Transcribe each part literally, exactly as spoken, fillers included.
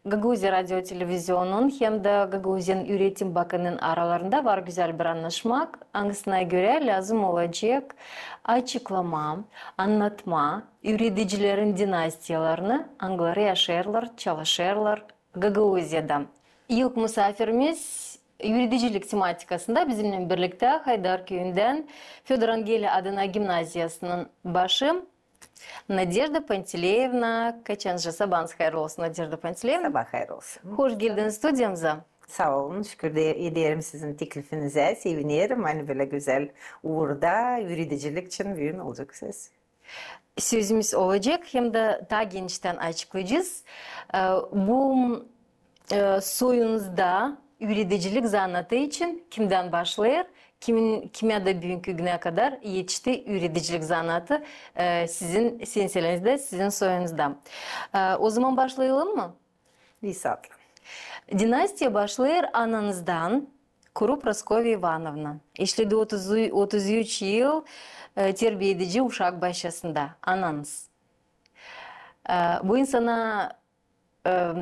Gagauziya radio televizionunun hem dä Gagauziyanın üüretim bakınının aralarında var gözäl bir annaşmak, angısına görä lääzım olacek açıklamaa, annatmaa üüredicilerin dinastiyalarını, angıları yaşêêrlar, çalışêrlar Gagauziyada. İlk musaafirimiz üüredicilik tematikasında bizimnän birliktä Haydar küüyündän Födor Angeli adına gimnaziyasının başı Nadejda Pantileyevna Kaçancı. Sabaanız hayırlı olsun, Nadejda Pantileyevna. Sabaa hayır olsun. Hoş geldiniz studiyamıza. Saa olun, şükür ederim sizin teklifinizä, sevinerim. Ani bölä gözäl uurda üüredicilik için büün olacek söz. Sözümüz olacek, hem dä taa geniştän açıklayacez. E, bu, e, soyunuzda üüredicilik zanaatı için kimdän başlêêr, kimin, kimä dä büünkü günä kadar etişti üüredicilik zanaatı, e, sizin silsilenizdä, sizin soyunuzda. E, ozaman başlayalım mı? Visa atla. Dinastiya başlêêr ananızdan, Kuru Praskovya İvanovna. İşledi otuz, otuz üç yıl, e, terbiedici uşak başçasında. Ananız. E, bu insana, e,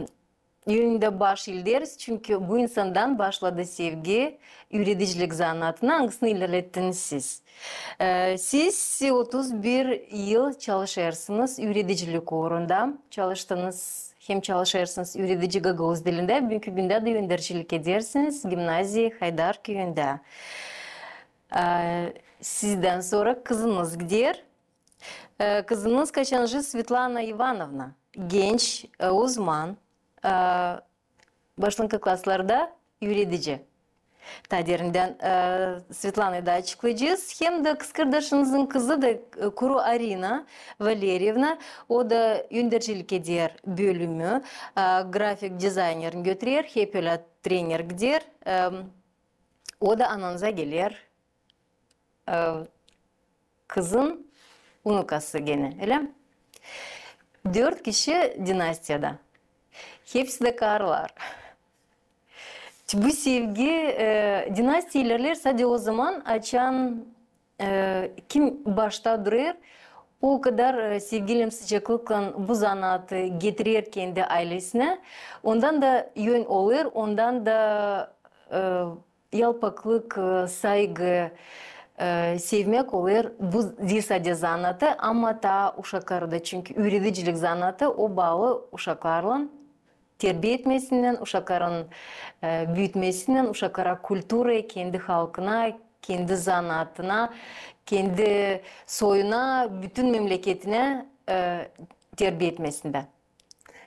önündä baş iileriz, çünkü bu insandan başladı sevgi üüredicilik zanaatına, angısını ilerlettiniz siz. E, siz otuz bir yıl çalışêrsınız üüredicilik uurunda. Çalıştınız hem çalışêrsınız üüredici gagauz dilindä, büünkü gündä dä öndercilik edersiniz gimnaziya Haydar küüyündä. E, sizdän sora kızınız gider. E, kızınız Kaçancı Svetlana İvanovna, genç, e, uzman, e, başlankı klaslarda üüredici. Taa derindän, e, Svetlanayı da açıklayacez. Hem dä kızkardaşınızın kızı da, e, Kuru Arina Valeriyevna, o da öndercilik eder bölümü, e, grafik dizaynerini götürer, hep ölä trener gider. E, o da ananıza geler. E, kızın unukası genä, ölä mi? Dört kişi dinastiyada. Hepsi dä karılar. Bu sevgi, e, dinastiya ilerleer sade ozaman, açan, e, kim başta durêr, o kadar, e, sevgiylän, sıcaklıklan bu zanaatı getirer kendi aylesinä. Ondan da ön olêr, ondan da, e, yalpaklık, e, saygı, e, sevmäk olêr bu diil sade zanaatı, ama taa uşakları da. Çünkü üüredicilik zanaatı o baalı uşaklarlan, terbiya etmesinnän, uşakların, e, büütmesinnän, uşaklara kulturaya, kendi halkına, kendi zanaatına, kendi soyuna, bütün memleketinä, e, terbiya etmesindä.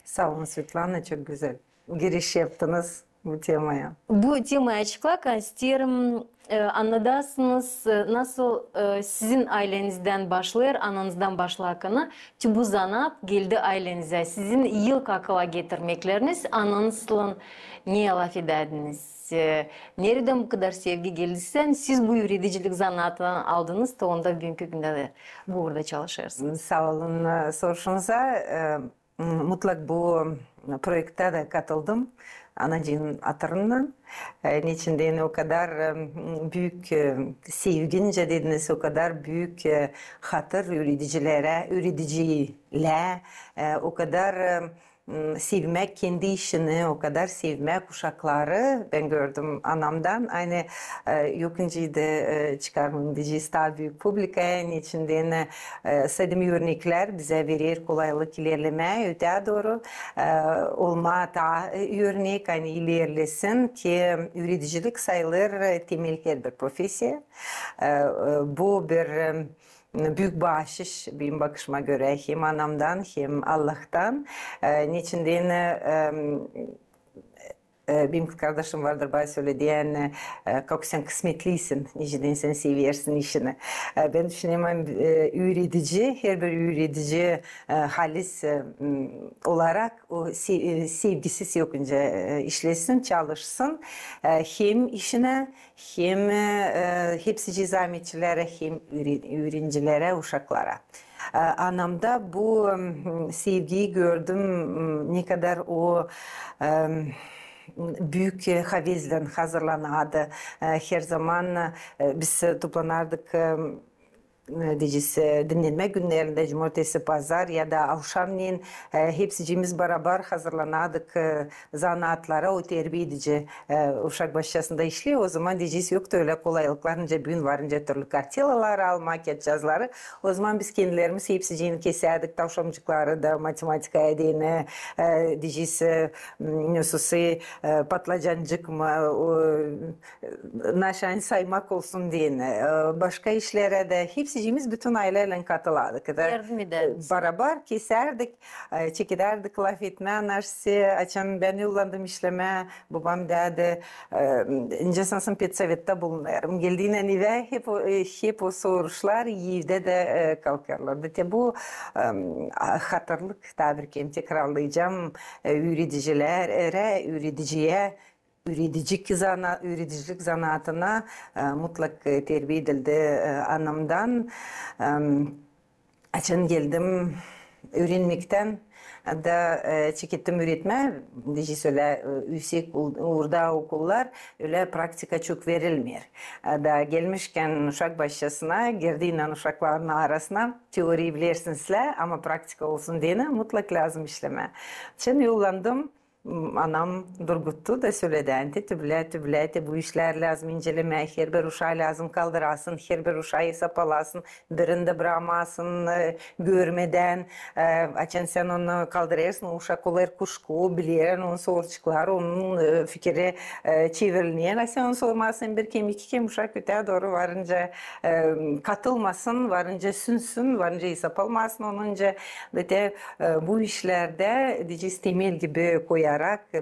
Saa olun, Svetlana, çok gözäl giriş yaptınız bu temaya. Bu temayı açıklakan isteerim, e, annadasınız, e, nasıl, e, sizin aylenizdän başlêêr, ananızdan başlarkana, bu zanaat geldi aylenizä. Sizin ilk akıla getirmekleriniz, ananızlan ne lafedärdiniz? E, neredän bu kadar sevgi geldi sizä? Siz bu üüredicilik zanaatını aldınız da onda büünkü gündä dä bu uurda çalışêrsınız. Saa olun, e, soruşunuza. E, mutlak bu proektä dä katıldım. Anacıın hatırından. E, neçin deyni o kadar, e, büük, e, sevgi, nicä dediniz, o kadar büük, e, hatır üüredicilerä, üüredicilää, e, o kadar, e, sevmäk kendi işini, o kadar sevmäk uşakları bän gördüm anamdan. Ani, e, yok nicä dä, e, çıkarmayım deyecez taa büük publikaya, neçin deyni, e, saydığım örneklär bizä verer kolaylık ilerlemää, ötää dooru, e, olmaa taa, e, örnek, ani ilerlesin, ki üüredicilik sayılêr, e, temel herbir profesiya. E, e, bu bir, e, büük baaşış, benim bakışıma görä, hem anamdan, hem Allahtan. E, neçin deyni, e, e, benim kızkardaşım vardır, bana söleer deyni, e, kak sän kısmetliysin, nicä deyni sän seversin işini. E, bän düşünerim, e, üüredici, herbir üüredici, e, halis, e, m, olarak o se-, e, sevgisiz yok nicä, e, işlesin, çalışsın, e, hem işinä, hem, e, hepsicii zaametçilerä, hem üüre-, üürencilerä, uşaklara. E, anamda bu, m, sevgiyi gördüm, m, ne kadar o, e, büük, e, havezlän hazırlanardı. E, herzaman, e, biz toplanardık, e, e, deyecez, e, dinnenmä günnerindä, cumartesi, pazar ya da avşamneyin, e, hepsicimiz barabar hazırlanardık, e, zanaatlara, o terbiedici, e, uşak başçasında işleer. O zaman, deyecez, yoktu ölä kolaylıklar, nicä büün var, nicä türlü kartelaları almaa, kiyatçazları. O zaman biz kendilerimiz hepsicini kesärdik, tavşamcıkları da matematikaya deyni, e, deyecez, e, m, ne sosu, e, patlacancık mı, o, naşani saymak olsun deyni, e, başka işlerä dä hepsicimiz bütün aylelän katılardık. Da, yardım edärdik, e, barabar kesärdik, e, çekedärdik lafetmää, naşsi, açan bän yollandım işlemää, bobam deyärdi, e, nicä sanêrsın, pedsovetta bulunêrım. Geldiynän evä hep o, e, hep o soruşlar evdä dä, e, kalkêrlardı. Te bu, e, a, hatırlık, taa bir kerä tekrarlayacam, e, üüredicilerä, üürediciyä, üüredicilik zana-, üüredicilik zanaatına, e, mutlak, e, terbiä edildi, e, anamdan. Em, açan geldim üürenmektän da, e, çekettim üüretmää, deyecez, ölä, e, üüsek ul-, orta okullar, ölä praktika çok verilmeer. E, da gelmişkän uşak başçasına, girdiynän uşakların arasına, teoriya bilersiz lä, ama praktika olsun deyni mutlak lääzım işlemää. Açan yollandım, m, anam durguttu da söledi: "Anti, tübülä, tübülä, te bu işleri lääzım incelemää, herbir uşaa lääzım kaldırasın, herbir uşaa isap alasın, birini dä brakmasın, e, görmedän, e, açan sän onu kaldırêrsın, o uşak olêr kuşku, biler, onun soruştukları, onun, e, fikiri, e, çevirilmeer, a sän onu sormazsan, bir kem, iki kem uşak ötää dooru varınca, e, katılmasın, varınca sünsün, varınca isap almasın onunca." Da te, e, bu işlerdä, deyecez, temel gibi koyarak,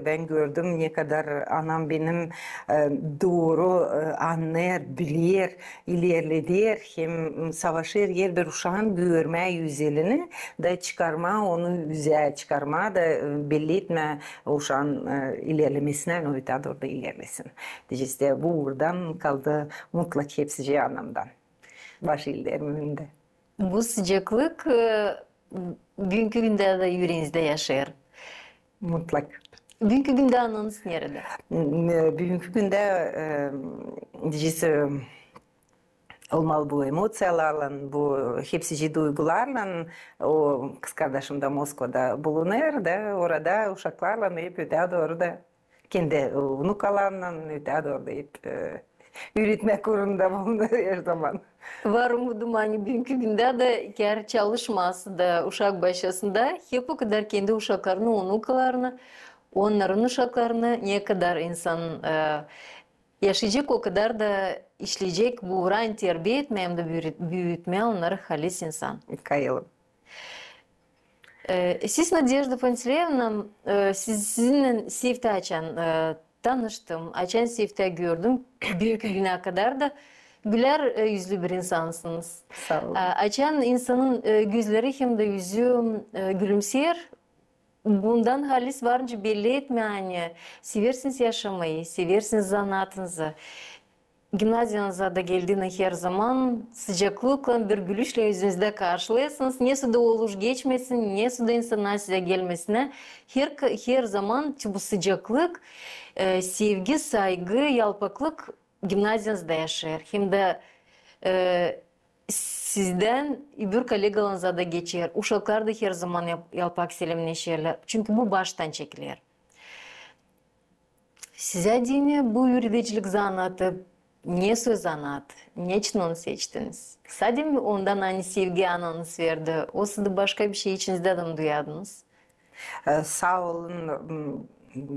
bän gördüm, ne kadar anam benim, e, dooru, e, annêêr, biler, ilerleder, hem savaşêr herbir uşaan görmää özelini da çıkarmaa onu üzä, çıkarmaa da, e, belli etmää uşaan, e, ilerlemesinä, o ötää dooru da ilerlesin. Deyecez, bu uurdan kaldı mutlak hepsicii anamdan. Baş ellerimindä. Bu sıcaklık, e, büünkü gündä dä üreenizdä yaşêêr. Mutlak. Büünkü gündä ananız neredä? M, e, büünkü gündä, e, deyecez, e, olmalı bu emociyalarlan, bu hepsicii duygularlan, o kızkardaşım da Moskvada bulunêr da, orada uşaklarlan hep ötää dooru da kendi unukalarlan ötää dooru deyip, e, üüretmäk uurunda bulunêr herzaman. Var umudum, ani büünkü gündä dä, kär çalışmasa da uşak başçasında, hep okudar kendi uşaklarını, unukalarını, onnarın uşaklarını, ne kadar insan, e, yaşayacek, okudar da işleyecek bu uurdan terbiä etmää hem dä büütmää onnarı halis insan. Kayılım. E, siz, Nadejda Pantileyevna, e, siz, sizinnän seftä açan, e, tanıştım, açan seftä gördüm, büünkü günä kadar da gülär, e, üzlü bir insansınız. Saa olun. E, açan insanın, e, gözleri hem dä üzü, e, gülümseer, bundan halis varınca belli etmää, ani seversiniz yaşamayı, seversiniz zanaatınızı. Gimnaziyanıza da geldiynän herzaman sıcaklıklan, bir gülüşlän üzünüzdä karşılêêrsınız. Nesoy da oluş geçmesin, nesoy da insannar sizä gelmesin, her, herzaman bu sıcaklık, e, sevgi, saygı, yalpaklık gimnaziyanızda yaşêêr. Hem dä, e, sizdän öbür kollegalarınıza da geçer. Uşaklar da herzaman yalp-, yalpak selemneşerlär. Çünkü bu baştan çekiler. Sizä deyni bu üüredicilik zanaatı nesoy zanaat? Neçin onu seçtiniz? Sade mi ondan, ani sevgi ananız verdi, osa da başka bir şey içinizdä dä mi duyardınız? E, saa olun, m,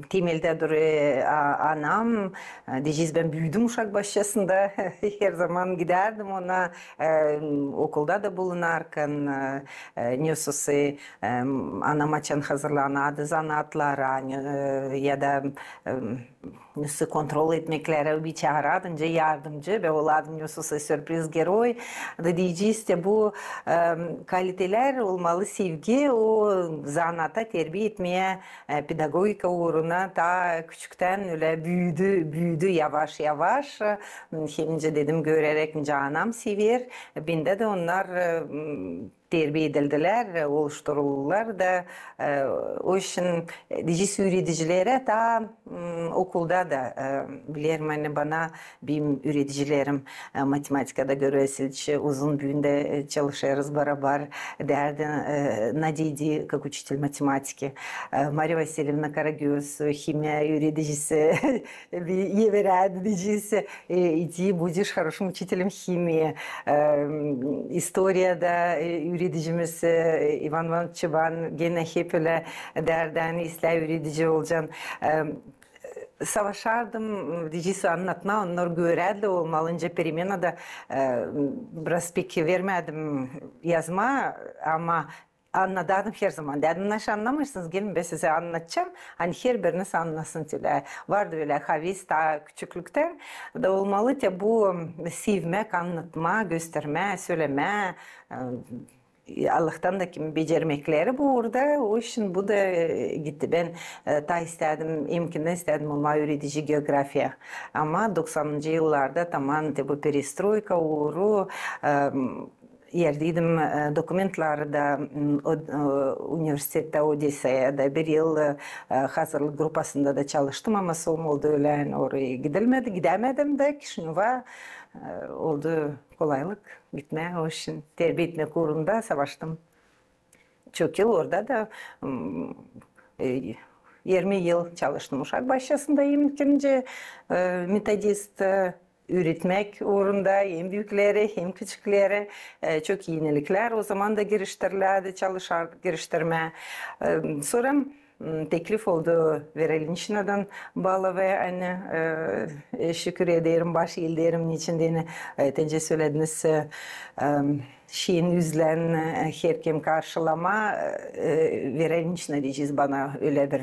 temeldä durêr, e, a-, anam, e, deyecez, bän büüdüm uşak başçasında, herzaman gidärdim ona, e, okulda da bulunarkan, e, e, nesoy, e, anam açan hazırlanardı zanaatlara, e, ya da, e, nesoy kontrol etmeklerä, bir çaarardınca yardımcı, bän olardım nesoy sürpriz geroy. Da deyecez, işte bu, e, kalitelär olmalı, sevgi, o zanaata terbiä etmää, e, pedagogika uuruna taa küçüktän ölä büüdü, büüdü yavaş-yavaş. Hem nicä dedim, göräräk, nicä anam sever. Bendä dä onnar, e, terbiä edildilär, oluşturuldular da, e, o için, e, deyecez, üüredicilerä taa, m, okulda da, e, bilerim, ani bana benim üüredicilerim, e, matematikada Görel Vasiliç, uzun büün dä, e, çalışêrız barabar, deerdi, e, Надя, иди как учитель математики. E, Mariya Vasilievna Karagöz, himiya üüredicisi, bir everädi deyecez, e, иди будешь хорошим учителем химии. E, istoriyada, e, üüredicimiz, e, İvan İvanoviç Çıban genä hep ölä deerdi, ani islää üüredici olacan. E, savaşardım, deyecez, annatmaa, onnar görärdilär olmalınca peremenada, e, biraz pek vermädim yazmaa, ama annadardım herzaman. Deerdim, naşey annamêêrsınız, gelin, bän sizä annadacam. Ani herbiriniz annasın, ölä. Vardı ölä haves taa küçüklüktän. Da olmalı te bu, m, sevmäk, annatmaa, göstermää, sölemää, e, Allahtan da kim becermekleri bu uurda, o için bu da, e, gitti. Bän, e, taa istädim, emkindän istädim olmaa üüredici geografiya. Ama doksanıncı yıllarda taman te bu perestroyka uuru, e, m, erdiydim, e, dokumentleri da, m, o, e, universitettä Odesaya da bir yıl, e, hazırlık grupasında da çalıştım, ama soonu oldu ölä, ani oraya gidilmedi, gidämedim dä Kişinöva, e, oldu kolaylık gitmää, o için terbiä etmäk uurunda savaştım. Çok yıl orada da, m, e, irmi yıl çalıştım uşak başçasında, hem ilkinci, e, metodist, e, üüretmäk uurunda hem büükleri, hem küçükleri, e, çok eniliklär o zaman da giriştirilärdi, çalışar giriştirmää. E, sora, m, teklif oldu Vera İliniçnadan Balovaya, ani, e, e, şükür ederim, baş ellerim için deyni, e, te nicä sölediniz, e, e, şeyin üzlän, e, herkim karşılamaa, e, Vera İliniçna deyecez bana ölä bir,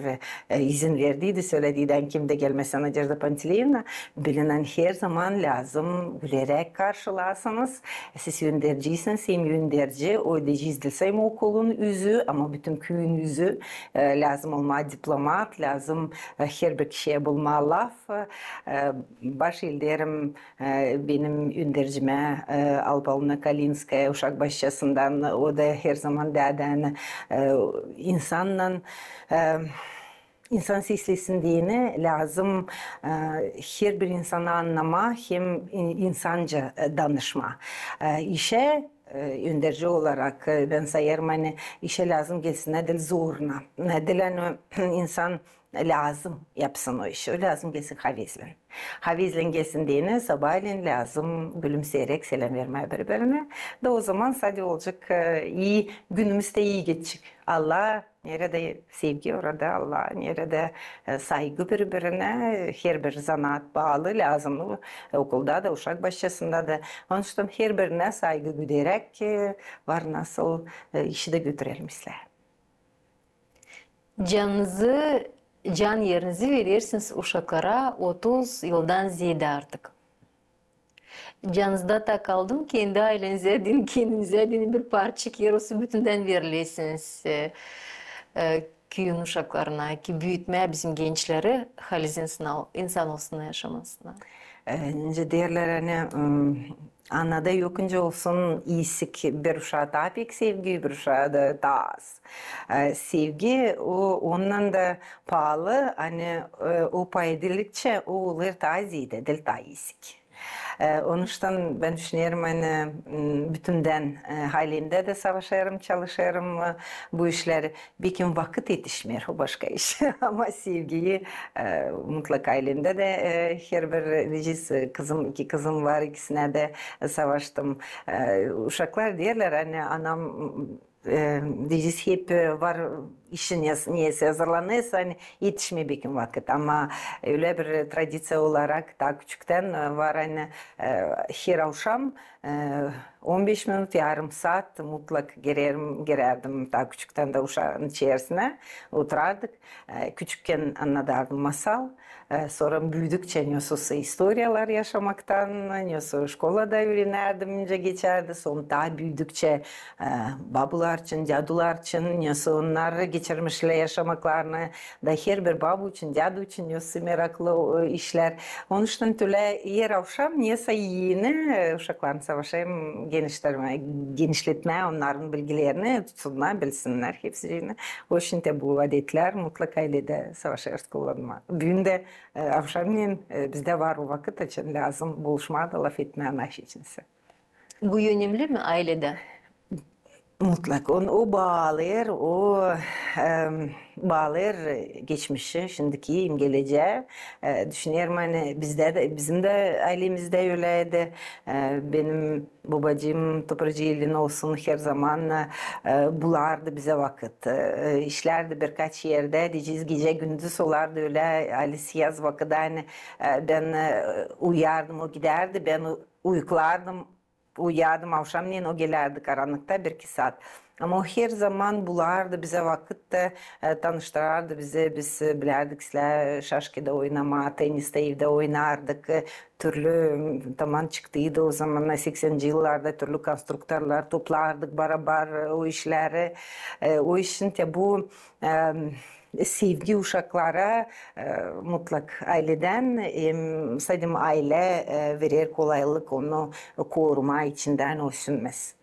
e, izin verdiydi, sölediydi, ani kim dä gelmesä, Nadejda Pantileyevna, bilin, ani herzaman lääzım güleräk karşılasınız. Siz öndercisiniz, hem önderci, o deyecez, diil sade okulun üzü, ama bütün küüyün üzü, e, lääzım olmaa diplomat, lääzım, e, herbir kişiyä bulmaa laf, e, baş ellerim, e, benim öndercimä, e, Alpavlovna Kalinskaya uşak başçasından, o da herzaman deerdi, ani, e, insannan, e, insan seslesin deyni lääzım, e, herbir insana annamaa hem in-, insanca, e, danışmaa. E, işä, e, önderci olarak, e, bän sayêrım, ani işä lääzım gelsin, ne diil zoruna, ne diil, ani insan lääzım yapsın o işi. O lääzım gelsin havezlän. Havezlän gelsin deyni, sabaalän lääzım gülümseyeräk seläm vermää biri-birinä. Da o zaman sade olacek, e, ii, günümüz dä ii geçecek. Allah, neredä sevgi, orada Allah, neredä, e, saygı biri-birinä, e, herbir zanaat baalı, lääzımnı, e, okulda da, uşak başçasında da. Onuştan herbirinä saygı güderäk, e, var nasıl, e, işi dä götürelim islää. Canınızı, can-erinizi verersiniz uşaklara otuz yıldan zeedä artık. Canınızda taa kaldı mı kendi aylenzä deyni, kendinizä deyni bir parçacık er olsun, bütündän verilesiniz, e, e, küüyün uşaklarına, ki büütmää bizim gençleri halizdän insan, insan olsunnar yaşamasına? E, nicä deerlär, ani, m, anada yokunca olsun iisik, bir uşaa taa pek sevgi, bir uşaa da taa az. E, sevgi, o, ondan da paalı, ani, e, o pay edildikçä o olêr taa zeedä, diil taa iisik. E, onuştan bän düşünerim, ani, m, bütündän, e, aylemdä dä savaşêrım, çalışêrım, e, bu işleri. Bekim vakıt etişmeer, o başka iş. Ama sevgiyi, e, mutlaka aylemdä dä, e, herbir, deyecez, e, kızım, iki kızım var, ikisinä dä, e, savaştım. E, uşaklar deerlär, ani anam, e, deyecez, hep, e, var işi, ne-, neyäsä hazırlanêrsın, ani etişmeer bekim vakıt. Ama ölä bir tradiţiya olarak taa küçüktän, e, var, ani, e, her avşam, e, on beş minut, yarım saat mutlak girerim, girärdim taa küçüktän dä uşaanın içerisinä, oturardık. E, küçükkän annadardım masal, e, sora büüdükçä nesä olsa istoriyalar yaşamaktan, nesä olsa şkolada üürenärdim, nicä geçärdi, sora taa büüdükçä, e, babular için, dädular için, nesä olsa onnar geçirmişlär yaşamaklarını, da herbir baba için, dädu için ne meraklı, e, işlär. Onuştan tölä er avşam nesä eni, e, uşaklarnı savaşêrım genişletmää, genişletmää onnarın bilgilerini, tutsunnar, bilsinnär hepsicini. O için te bu adetlär mutlak ayledä savaşêrız kullanmaa. Büün dä, e, avşamneyin, e, bizdä var o vakıt, açan lääzım buluşmaa da lafetmää nasıl içinsä. Bu önemli mi ayledä? Mutlak. On, o baalêêr, o, em, baalêêr geçmişi, şindiki, hem gelecää. E, düşünerim, ani bizdä dä, bizim dä aylemizdä ölä idi. E, benim bobacıım, toprağı elin olsun, herzaman, e, bulardı bizä vakıt. E, işlärdi birkaç erdä, deyecez, gecä-gündüz olardı ölä, halis yaz vakıdı, ani, e, bän, e, uyardım, o gidärdi, bän u-, uyuklardım, uyardım, avşamneyin o gelärdi karannıkta bir-iki saat. Ama o herzaman bulardı bizä vakıt da, e, tanıştırardı bizi. Biz, e, bilärdik islää şaşkada oynamaa, tennistä evdä oynardık. E, türlü, m, taman çıktıydı o zamannar, sekseninci yıllarda türlü konstruktorlar, toplardık barabar, e, o işleri. E, o için te bu, em, sevgi uşaklara, e, mutlak ayledän, hem sade aylä, e, verer kolaylık onu korumaa, içindän o sünmäz.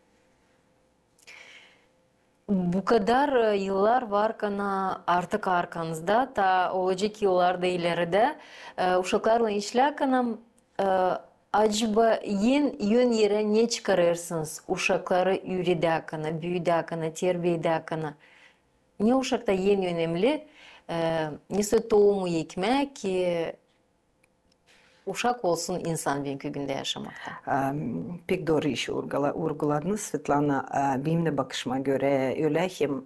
Bu kadar, e, yıllar varkan artık arkanızda, taa olacek yıllarda ileridä, e, uşaklarlan işlärkan, e, acaba en ön erä ne çıkarêrsınız uşakları üüredärkan, büüdärkan, terbiyedärkan? Ne uşakta en önemli, e, ne sä tohumu ekmää ki uşak olsun insan büünkü gündä yaşamakta? Am, pek dooru işi urgula-, urguladınız, Svetlana. A, benim dä bakışıma görä ölä hem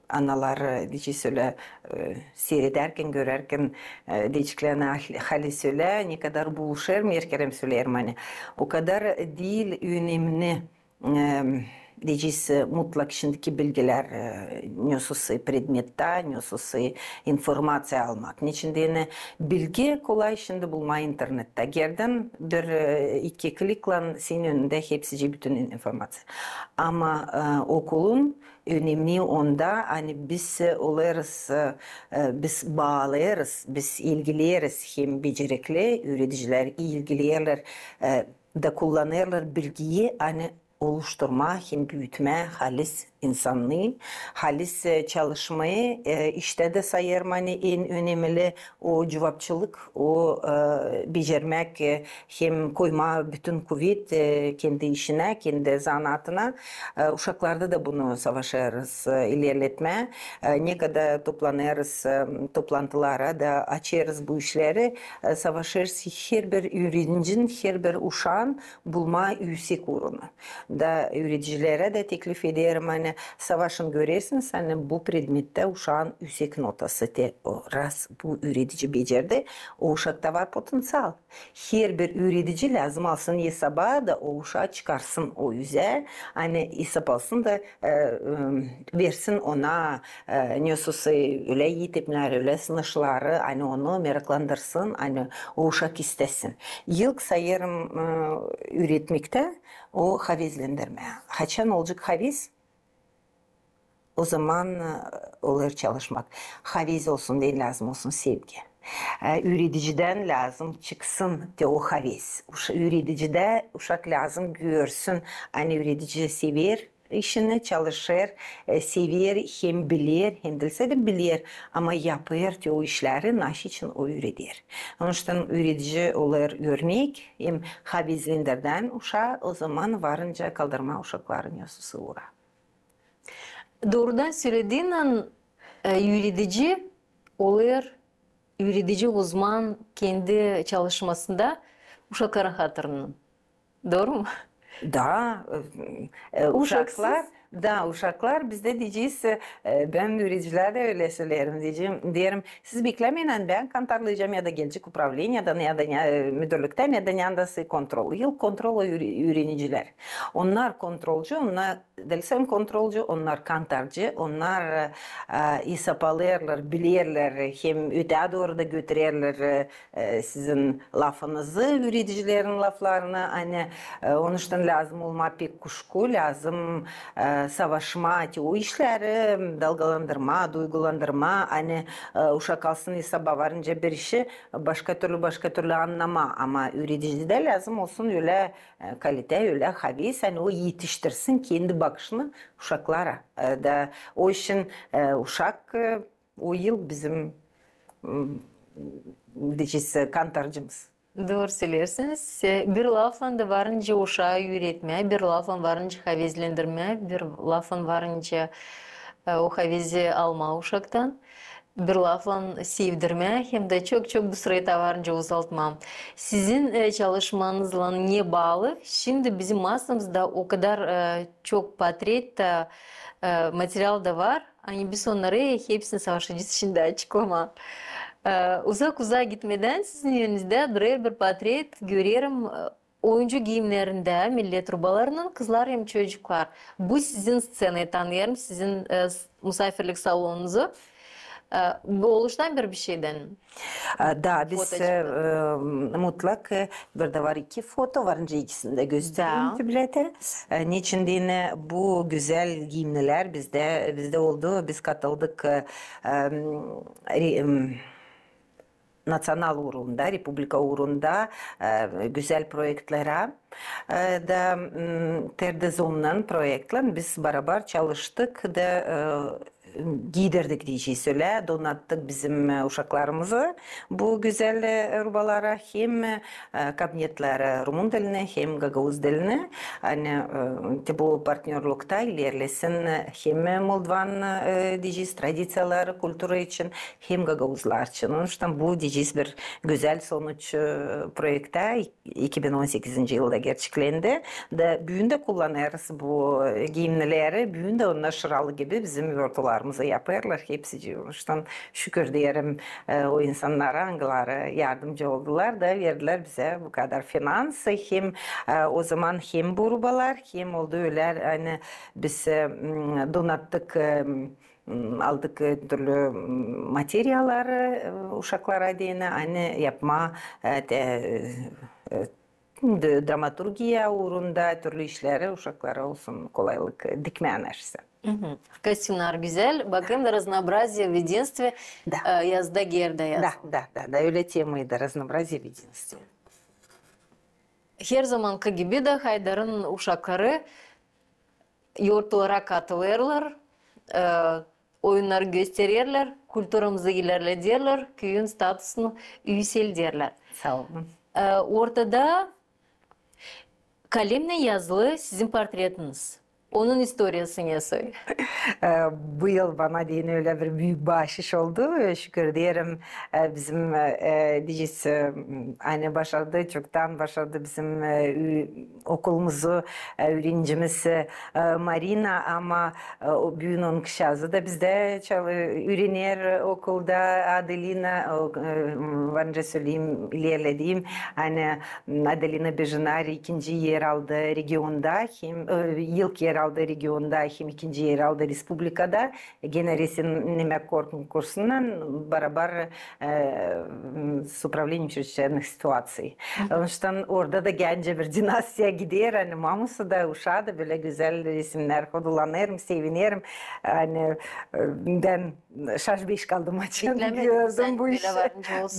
analar, e, deyecez, ölä, e, siiredärkän, görärkän, e, deyeceklerini hal-, halis ölä, ne kadar buluşêrım, er kerä söleerim, ani o kadar diil önemli, em, deyecez, mutlak şindiki bilgilär, e, ne susayı predmettä, ne susayı informaţiya almak. Neçin deyni bilgi kolay şindi bulmaa internettä. Gerdän bir, e, iki kliklan senin önündä hepsicii, bütün in-, informaţiya. Ama, e, okulun önemni onda, ani biz, e, olêrız, e, e, biz baalêêrız, biz ilgileyeriz hem becerikli üüredicilär ilgileerlär, e, da kullanêrlar bilgiyi, ani oluşturmaa hem büütmää halis insannıı, halis, e, çalışmayı, e, iştä dä sayêrım, ani en önemli o cuvapçılık, o, e, becermäk, e, hem koymaa bütün kuvet, e, kendi işinä, kendi zanaatına. E, uşaklarda da bunu savaşêrız, e, ilerletmää. E, ne kadar toplanêrız, e, toplantılara da açêrız bu işleri, e, savaşêrız herbir üürenicinin, herbir uşaan bulmaa üüsek uurunu. Da üüredicilerä dä teklif ederim, ani savaşın, görersiniz, ani bu predmettä uşaan üüsek notası, te o, raz bu üüredici becerdi, o uşakta var potenţial. Herbir üüredici lääzım alsın esaba da o uşaa çıkarsın o üzä, ani esap alsın da, e, e, versin ona, e, ne susayı ölä eğitimnär, ölä sınışları, ani onu meraklandırsın, ani o uşak istesin. İlk sayêrım, e, üüretmektä o havezlendirmää. Haçan olacek havez, o zaman, e, olêr çalışmak. Havez olsun deyni, lääzım olsun sevgi. E, üüredicidän lääzım çıksın te o havez. Uş-, üüredicilär, uşak lääzım görsün, ani üüredici sever işini, çalışêr, e, sever, hem biler, hem diil sade biler, ama yapêr te o işleri, nasıl için o üüreder. Onuştan üüredici olêr örnek, hem havezlendirdän uşaa, o zaman varınca kaldırmaa uşakları ne susayı uura. Doorudan sölediniz, e, üüredici olêr, üüredici uzman kendi çalışmasında uşakların hatırından. Dooru mu? Da, e, e, uşaklar, da, uşaklar bizdä deyecez, e, bän üüredicilärä dä ölä söleerim, deyecäm, deerim, siz beklämeyin, ani bän kantarlayacam ya da gelecek upravleniyadan, ya da ne, e, müdürlüktän, ya da neredä sä kontrol. İlk kontrol o üüre-, üürenicilär. Onnar kontrolcu, onnar diil sade kontrolcu, onnar kantarcı, onnar, e, esap alêrlar, bilerlär, hem ötää dooru da götürerlär, e, e, sizin lafınızı, üüredicilerin laflarını, ani, e, onuştan lääzım olmaa pek kuşku, lääzım, e, savaşmaa, te o işleri dalgalandırmaa, duygulandırmaa, ani, e, uşak alsın esaba varınca bir işi, başka türlü, başka türlü annamaa. Ama üüredicilerdä lääzım olsun ölä, e, kalitää, ölä haves, ani o etiştirsin kendi bakışını uşaklara. E, da o için, e, uşak, e, o yıl bizim, m, deyecez, kantarcımız. Dooru söleersiniz. E, bir laflan da varınca uşaa üüretmää, bir laflan varınca havezlendirmää, bir laflan varınca, e, o havezi almaa uşaktan, bir laflan sevdirmää, hem dä çok-çok bu sırayı da varınca uzaltmaa. Sizin, e, çalışmanızlan ne baalı, şindi bizim masamızda o kadar, e, çok portret da, e, material da var. Ani biz onnarı hepsini savaşacez şindi açıklamaa. E, uzak-uzak gitmedän sizin önünüzdä durêr bir portret, görerim, e, oyuncu giimnerindä millet rubalarınnan kızlar hem çocuklar. Bu sizin sţenayı tanıyêrım, sizin, e, s-, musaafirlik salonunuzu. E, bu oluştan bir bir şeydän mi? E, da, biz, e, mutlak, e, burada var iki foto, varınca ikisini dä göstererim. Da. Tüblettä. E, neçin deyni bu gözäl giimnilär bizdä, bizdä oldu, biz katıldık, e, e, re-, m, naţional uurunda, republika uurunda, e, gözäl proektlerä. E, da, m, Terdezomnan proektlän biz barabar çalıştık da, e, giidirdik deyecez ölä, donattık bizim, e, uşaklarımızı bu gözäl, e, rubalara, hem, e, kabinetleri rumun dilinä, hem gagauz dilinä. Ani, e, te bu partnörlüktä ilerlesin, e, hem moldovan, e, deyecez, tradiţiyaları, kultura için, hem gagauzlar için. Onuştan bu deyecez bir gözäl sonuç, e, proektä iki bin on sekizinci yılda gerçeklendi. Da büün dä kullanêrız bu, e, giimnileri. Büün dä onnar şıralı gibi bizim yortularımızı yapêrlar hepsicii. Onuştan şükür deerim, e, o insannara, angıları yardımcı oldular da verdilär bizä bu kadar finans. Hem, e, o zaman hem bu rubalar, hem oldu ölä, ani biz, e, m, donattık, e, m, aldık, e, türlü, m, materialları, e, uşaklara deyni, ani yapmaa, e, te, e, d-, dramaturgiya uurunda türlü işleri uşaklara olsun kolaylık, e, dikmää neredänsä. Kostümnär gözäl, bakêrım da «Разнообразие в единстве», e, yazıda, geerdä yazılı. Da, da, da, da, ölä temaydı, «Разнообразие в единстве». Herzamankı gibi dä Haydarın uşakları yortulara katılêrlar, e, oyunnarı göstererlär, kulturamızı ilerlederlär, küüyün statusunu üüselderlär. Saa olun. E, ortada kalemnän yazılı sizin portretiniz. Onun istoriyası nesoy? E, bu yıl bana deyni ölä bir büük baaşış oldu. E, şükür deerim, e, bizim, e, e, deyecez, e, ani başardı, çoktan başardı bizim, e, ü-, okulumuzu, e, üürenicimiz, e, Marina, ama, e, o büün onun kızçaazı da bizdä çal-, üürener okulda, Adelina, o, e, varınca söleyim, ilerlediyim, ani, m, Adelina Bežinari ikinci er aldı regionda, hem, e, ilk er aldı regionda, hem ikinci er aldı respublikada. Genä resimnemäk konkursunnan barabar, e, m, с управлением чрезвычайных ситуаций. Onuştan orada da gencä bir dinastiya gider, ani mamusu da, uşaa da bölä gözäl resimnär hodulanêrım, sevinerim. Ani, e, bän şaş-beş kaldım açan gördüm bu işi.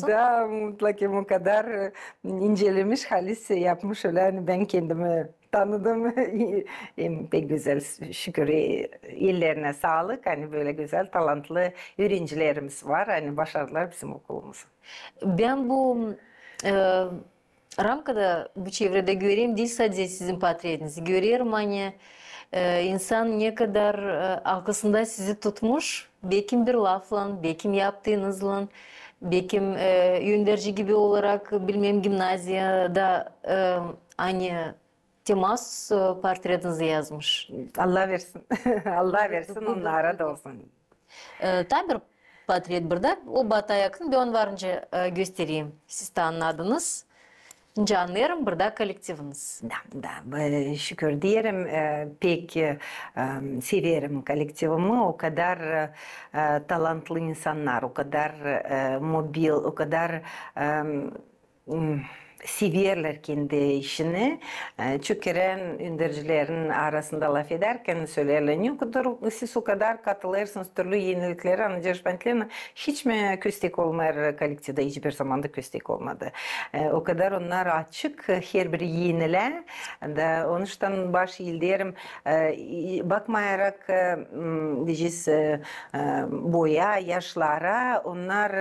Da, mutlak hem o kadar, e, incelemiş, halis yapmış ölä, ani bän kendimi tanıdım. Hem pek gözäl, şükür, e, ellerinä saalık. Ani bölä gözäl, talantlı üürenicilerimiz var, ani başardılar bizim okulumuzu. Bän bu, e, ramkada, bu çevredä görerim, diil sade sizin portretinizi görerim, ani, e, insan ne kadar, e, alkısında sizi tutmuş, bekim bir laflan, bekim yaptıınızlan, bekim, e, önderci gibi olarak, bilmäm, gimnaziyada, e, ani te maasuz, e, portretinizi yazmış. Allah versin. Allah versin, onnara da olsun. E, taa bir portret burada. O bata yakın, bän onu varınca, e, göstereyim. Siz taa annadınız. Nicä annêêrım, burada kollektiviniz. Da, da, e, şükür deerim, e, pek, e, e, severim kollektivimi. O kadar, e, e, talantlı insannar, o kadar, e, mobil, o kadar, e, m, severlär kendi işini. E, çok kerä öndercilerin arasında lafedärkän söleerlär: "Ne kadar siz o kadar katılêrsınız türlü eniliklere, anacık bentlerine, hiç mi köstek olmêêr kolektivdä?" Hiçbir zamanda köstek olmadı. E, o kadar onnar açık herbir enilä. Da onuştan baş ilderim, e, bakmayarak, e, m, deyecez, e, e, boya, yaşlara, onnar,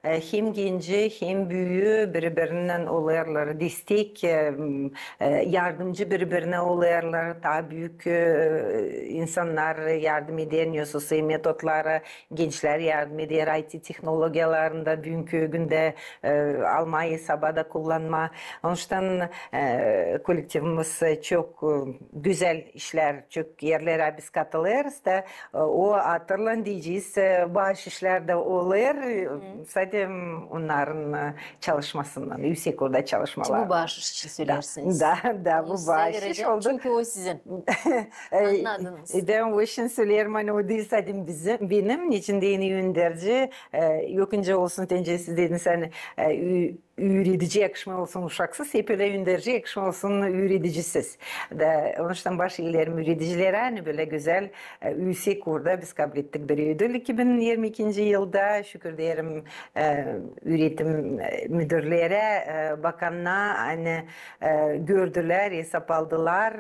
e, hem genci, hem büüyü biri-birinnän olêrlar destek, e, m, e, yardımcı biri-birinä olêrlar. Taa büük, e, insannar yardım eder, ne sosyal metodları, gençlär yardım eder, I T tehnologiyalarında büünkü gündä, e, almaa, hesaba da kullanmaa. Onuştan, e, kolektivimiz, e, çok, e, gözäl işlär, çok erlerä biz katılêrız da, e, o hatırlan deyecez, e, baaş işlär dä olêr, e, sade onnarın, e, çalışmasından, üüsek urda çalışmaları. Bu baaş iş için söleersiniz. Da, da, bu baaş iş oldu. Çünkü o sizin. E, annadınız. E, bän o için söleerim, ani o diil sade bizim, benim, neçin deyni önderci, e, yok nicä olsun, deyni siz dediniz, ani, e, ü-, üüredici yakışmêêr olsun uşaksız, hep ölä önderci yakışmêêr olsun üüredicisiz. Da onuştan baş ilderim üüredicilerä, ani bölä gözäl, e, üüsek urda biz kablettik bir ödül iki bin irmi ikinci yılda. Şükür deerim, e, üüretim, e, müdürlerä, e, bakannaa, ani, e, gördülär, hesap aldılar,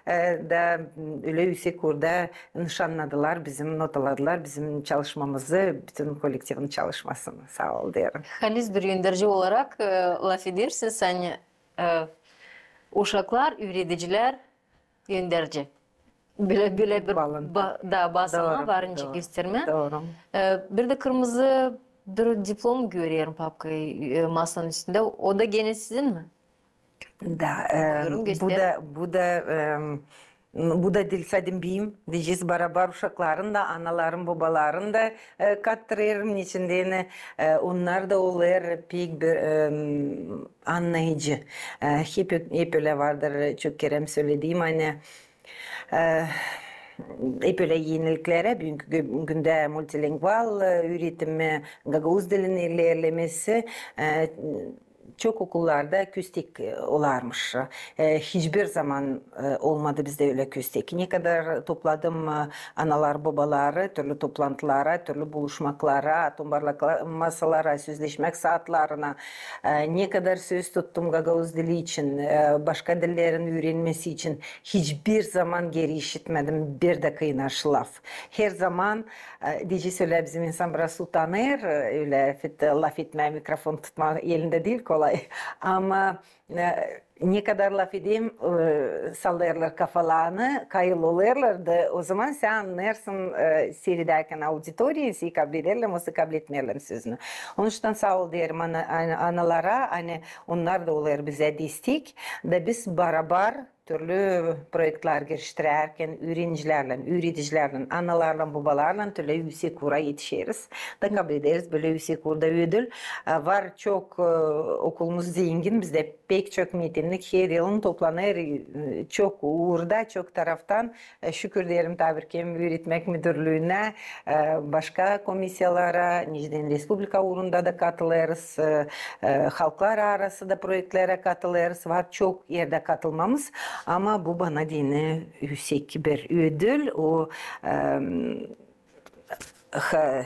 e, da, m, ölä üüsek urda nışannadılar bizim, notaladılar bizim çalışmamızı, bütün kolektivin çalışmasını. Saa ol deerim. Halis bir önderci olarak, e, lafedersiniz, ani, e, uşaklar, üüredicilär, önderci. Bölä, bölä bir ba-, da basamaa var nicä göstermää. Dooru. E, bir dä kırmızı bir diplom görerim papka, e, masanın üstündä. O da genä sizin mi? Da, e, bu da, bu da, e, bu da diil sade benim, deyecez, barabar uşakların da, anaların, bobaların da, e, kattırêrım, neçin deyni, e, onnar da olêr pek bir, e, annayıcı. E, hep, hep ölä vardır, çok kerä sölediim, ani, e, hep ölä eniliklerä, büünkü gü-, gündä multilingual, e, üüretimi, gagauz dilin ilerlemesi, e, çok okullarda köstek, e, olarmış. E, hiçbir zaman, e, olmadı bizdä ölä köstek. Ne kadar topladım, e, analar, bobaları türlü toplantılara, türlü buluşmaklara, tombarlak masalara, sözleşmäk saatlarına, e, ne kadar söz tuttum gagauz dili için, e, başka dillerin üürenmesi için, hiçbir zaman geri işitmedim bir dä kaynaş laf. Her zaman, e, deyecez, ölä bizim insan biraz utanêr, e, ölä fit-, lafetmää, mikrofon tutmaa elindä diil kolay. Ama, e, ne kadar lafedeyim, e, sallêêrlar kafalarını, kayıl olêrlar da, o zaman sän annêêrsın, e, siiredärkän auditoriya, seni kablederlär, yoksa kabletmeerlär sözünü. Onuştan saa ol deerim ana-, ana-, analara, ani onnar da olêr bizä destek, da biz barabar türlü proektlär geliştirärkän üürenicilärlän, üüredicilärlän, analarlan, bobalarlan türlü üüsek uura etişeriz. Da kablederiz bölä üüsek uurda ödül. E, var çok, e, okulumuz zengin, bizdä pek çok mitinnik her yılın toplanêr, e, çok uurda, çok taraftan. E, şükür deerim, taa bir kerä üüretmäk müdürlüünä, e, başka komissiyalara, nicä deyni respublika uurunda da katılêrız, e, e, halklar arası da proektlerä katılêrız. Var çok erdä katılmamız, ama bu bana deyni üüsek bir ödül. O, e, ha,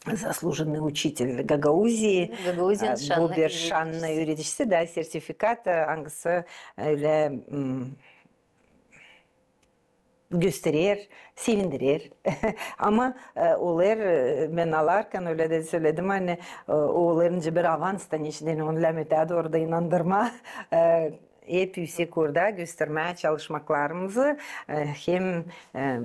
e, заслуженный учитель Гагаузии, Gagauziya'nın, e, bu bir şannı üüredicisi, da sertifikat, e, angısı ölä, m, gösterer, sevindirer. Ama, e, olêr, e, bän alarkan ölä dä söledim, ani, e, olêr nicä bir avans da, neçin deyni, onu lääm ötää dooru da inandırmaa, e, hep üüsek uurda göstermää çalışmaklarımızı, e, hem, e,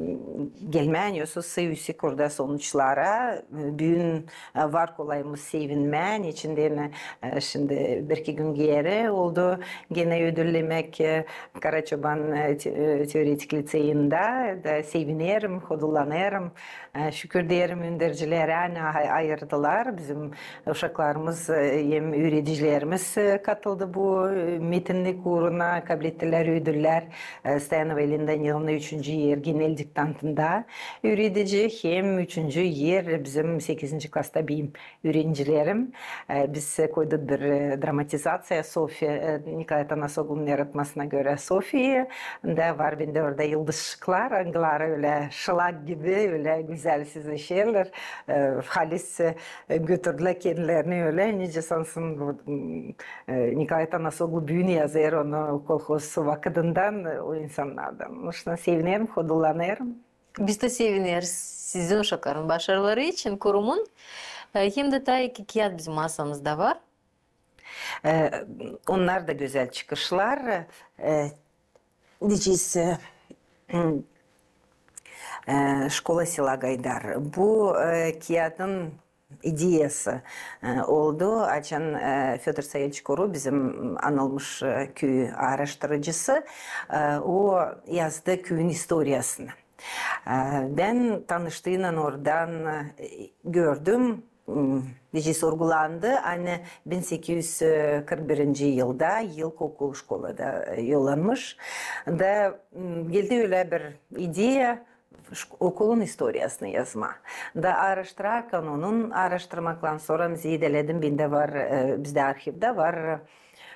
gelmää, nesosa üüsek uurda sonuçlara, e, büün, e, var kolayımız sevinmää, neçin deyni, e, şindi bir-iki gün geeri oldu genä ödüllemäk, e, Karaçoban, e, te-, e, teoretik liţeyindä, da sevinerim, hodullanêrım. E, şükür deerim öndercilerä, ani ay-, ayırdılar. Bizim uşaklarımız, e, hem üüredicilerimiz, e, katıldı bu, e, mitinnik uuruna kablettilär ödüllär. E, Stoyanov Elina Danilovna üçüncü er genel diktantında üüredici, hem üçüncü er bizim sekizinci klasta benim üürencilerim. E, biz koyduk bir, e, dramatizaţiya Sofiya, e, Nikolay Tanasoglunun yaratmasına görä Sofiyayı. Da var bendä orada yıldızçıklar, angıları ölä şılak gibi, ölä gözäl sizleşerlär. E, halis, e, götürdülär kendilerini ölä, nicä sansın bu, m, e, Nikolay Tanasoglu büün yazêr onu kolhoz vakıdından, e, o insannardan. Onuştan sevinerim, hodullanêrım. Biz dä sevineriz sizin uşakların başarıları için kurumun, e, hem dä taa iki kiyat bizim masamızda var. E, onnar da gözäl çıkışlar. E, deyecez, e, m, e, Şkola sela Gaydar. Bu, e, kiyadın ideyası, e, oldu, açan, e, Födor Sailçik Oru bizim anılmış, e, küüyü aaraştırıcısı, e, o yazdı küüyün istoriyasını. E, bän tanıştııynan oradan, e, gördüm, m, deyecez, sorgulandı, ani bin sekiz üz kırk birinci yılda ilkokul şkolada, e, yollanmış. Da, m, geldi ölä bir ideya, ş-, okulun istoriyasını yazmaa. Da aaraştırarkan onun, aaraştırmaktan sora zeedeledim, bendä var, e, bizdä arhivdä var,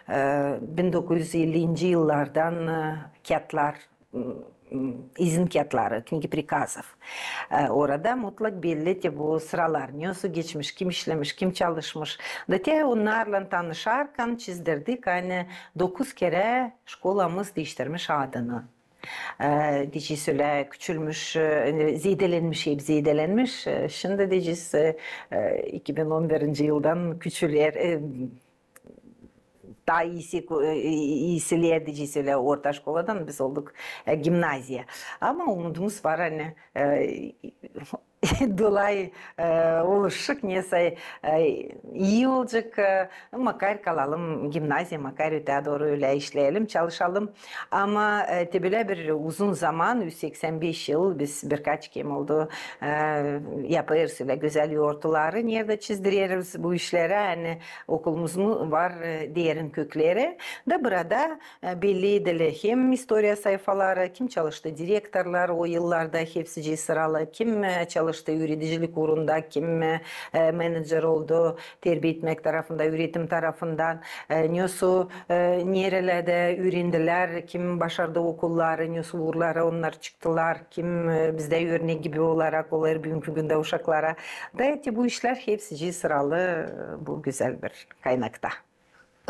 e, bin dokuz üz ellinci yıllardan, e, kiyatlar, m, m, izin kiyatları, книги приказов. E, orada mutlak belli te bu sıralar, nesoy geçmiş, kim işlemiş, kim çalışmış. Da te onnarlan tanışarkan çizdirdik, ani dokuz kerä şkolamız diiştirmiş adını. E, deyecez, ölä küçülmüş, e, zeedelenmiş, hep zeedelenmiş. E, şindi deyecez, e, e, iki bin on birinci yıldan küçüler, e, taa iisi, e, iisiler deyecez, ölä orta şkoladan biz olduk, e, gimnaziya. Ama umudumuz var, ani, e, dolay, e, oluşacek, nesä, e, ii olacek, e, makar kalalım gimnaziya, makar ötää dooru ölä işleyelim, çalışalım. Ama, e, te bölä bir uzun zaman, üz seksän beş yıl, biz birkaç kem oldu, e, yapêrız ölä gözäl yortuları, neredä çizdireriz bu işleri, ani okulumuz mu var, e, derin kökleri. Da burada e, belli edili hem istoriya sayfaları, kim çalıştı direktorlar o yıllarda, hepsicii sıralı, kim, e, çalıştı üüredicilik uurunda, kim, e, e, menajer oldu terbiä etmäk tarafında, üüretim tarafından, e, nesoy, e, nerelerdä üürendilär, kim başardı okulları, nesoy uurlara onnar çıktılar, kim, e, bizdä örnek gibi olarak olêr büünkü gündä uşaklara. Da te bu işlär hepsicii sıralı, e, bu gözäl bir kaynakta.